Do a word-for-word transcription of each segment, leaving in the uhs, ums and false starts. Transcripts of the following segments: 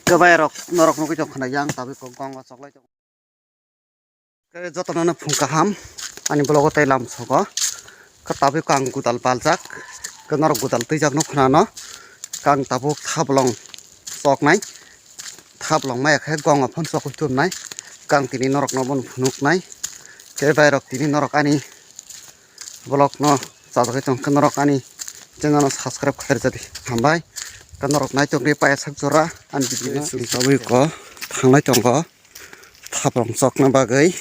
Kwbai rok norok nugwi tong khna yang tabuk kok gonga choklai tong. Khe jotono no phung kaham ani vlog o tei lam sogo. Khe tabuk ang gudal baljak. Khe norok gudal twijak no khna no. Khe ang tabuk thablong choknai. Thablong maya khe gonga phone chokwi tubnai. Khe ang tini norok no bono phunuknai. Khe bai rok tini norok ani vlog no chajagwi tong khe norok ani channel no subscribe khlai rwjadi. Hambai. Khe norok naitok ri paya sak jora ani video no. Chwng tabuk ko thanglai tongo. Thaplong chokna bagwi.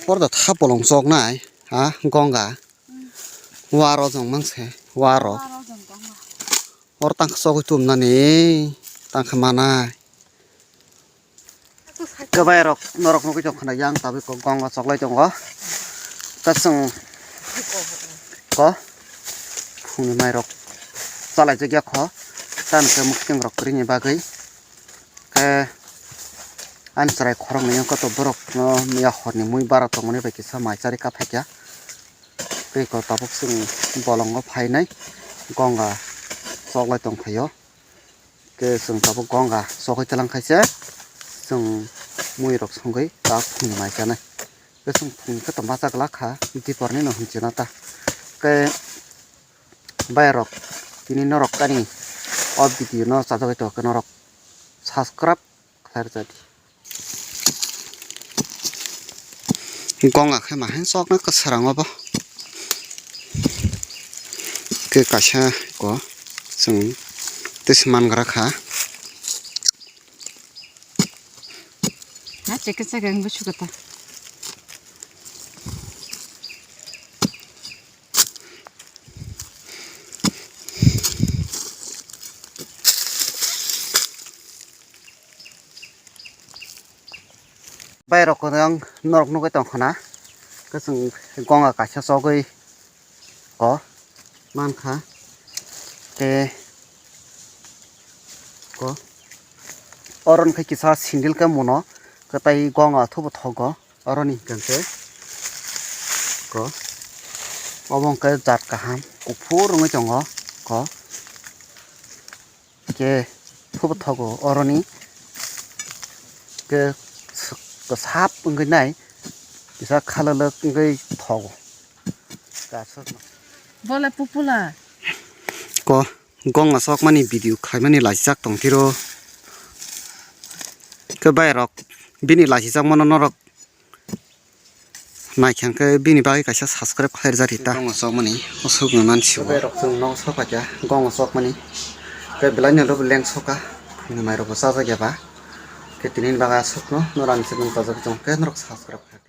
Porda thaplong choknai, ha, gonga. Waro jong mangse, waro. Waro jong gonga. Or tangkha chogwi tumnani, tangkha manai. Kwbai rok, norok nugwi tong khna yang tabuk kok gonga choklai tongo. Ta chwng ko phungni mai rok chalaijak ya kho. Tamo khe mukting rok kwrwini bagwi. Khe ani chwrai khoroknwi wngkha to borokno miya horni mui bara tongmani bai kisa mai chari kaphaikha. Tei ko tabuk chwng bolongo phainai gonga choklai tongphaio. Khe chwng tabuk gonga chokwi twlang khaisa chwng mui rok songwi tak phungni mai chanai. Khe chwng phungni khe tongma chak lakha diporni no hinchina ta. Khe bai rok tini norok ani o video no chajagwi tongkhe norok subscribe khlai rwjadi. Gonga khe ma hai chokna kwsarang obo. Khe kaisa ko chwng tei se mangra kha. Ha, chekhe chekhe ang bwswk ta. Bai rok ang norok nugwi tong khna. Khe chwng gonga kaisa chogwi ko mankha. Tei ko oron khe kisa sindil khe muno kwtai gonga thubo thogo oroni hwnkhe ko obo hwnkhe jat kaham kuphur wngwi tongo ko. Khe thubo thogo oroni khe kwsap wngwi nai kisa khalalwk wngwi thogo. Bole pupula. Ko gonga chokmani video khaimani laijak tongphiro. Khe bai rok bini laijak mano norok. Naikha hwnkhe bini bagwi kaisa subscribe khlai rwjak rita. Gonga chokmani, o sukni mansi o. Bai rok chwng nogo sok paikha, gonga chokmani. Tei belai no rw leng soka, phungni mai rok bo chajak ya ba. Khe tini ni bagwi aswk no, norok ani channel chajak tong khe norok subscribe khlai.